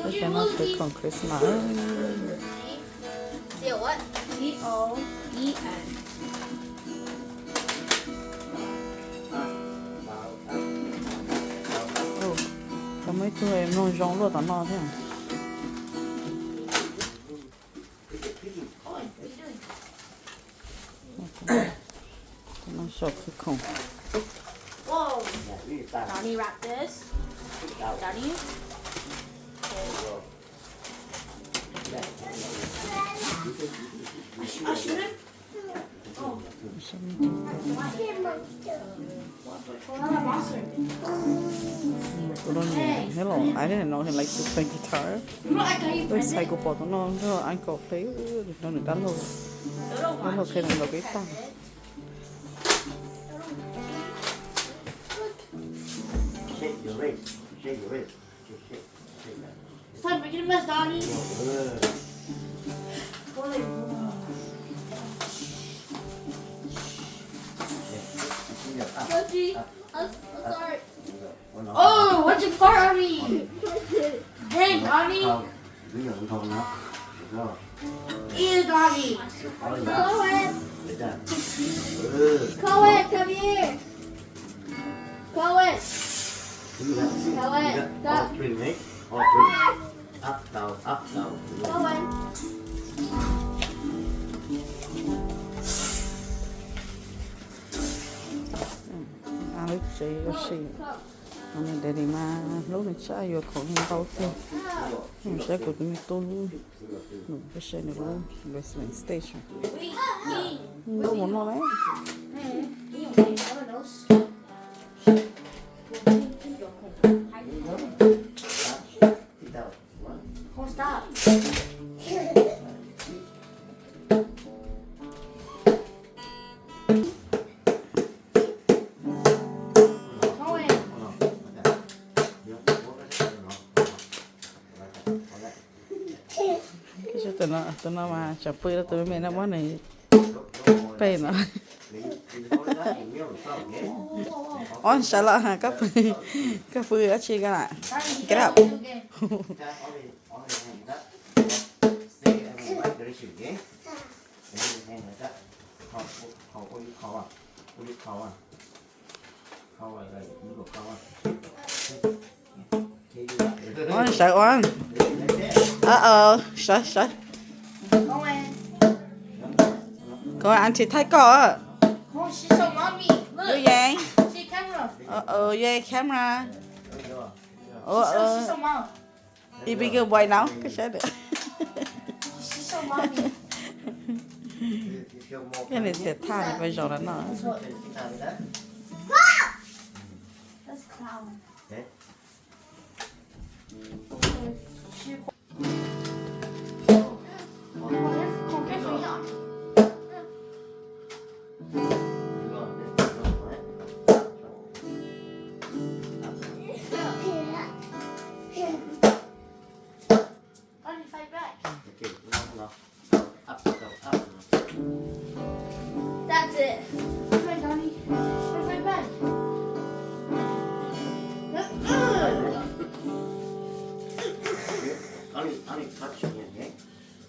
Peb cov no khwv khoom Christmas. Tau muaj ib tug mloog zoo luaj tom no thiab. Tus no sau khwv khoom. Donnie, wrap this. Donnie. I shouldn't. Tus no nws nyob los I didn't know he likes to play guitar. Wb txhais kuv pom tus no nrog uncle play, no nws dab laug, dab laug qhia nws los peb tag. It's time for you to mess, Donnie. Sophie, I'm, I'm sorry. Oh, what you fart on me? Dang, Donnie. Ew, Donnie. Cohen. Cohen, come here. Cohen. Cohen, stop. Cohen. Lub tsev ua si, nws daddy mas hlub nws tshaj, yuav khoom ntau tiag. Saib kuv tus me tub lub, nws peb saib nws lub basement station. Ntuj mus no lawm. Tus no, tus no mas tseem pw rau tus me me no muab nws pem no. Ob sawv los koj pw, koj pw dab tsi koj na? Get up. Ua sawv ua. Sawv sawv. Koj auntie thaij koj. Ua ye, ua ye camera. Ib big boy now koj saib. Yog nws txiav thaj nws pais zaum lawm no.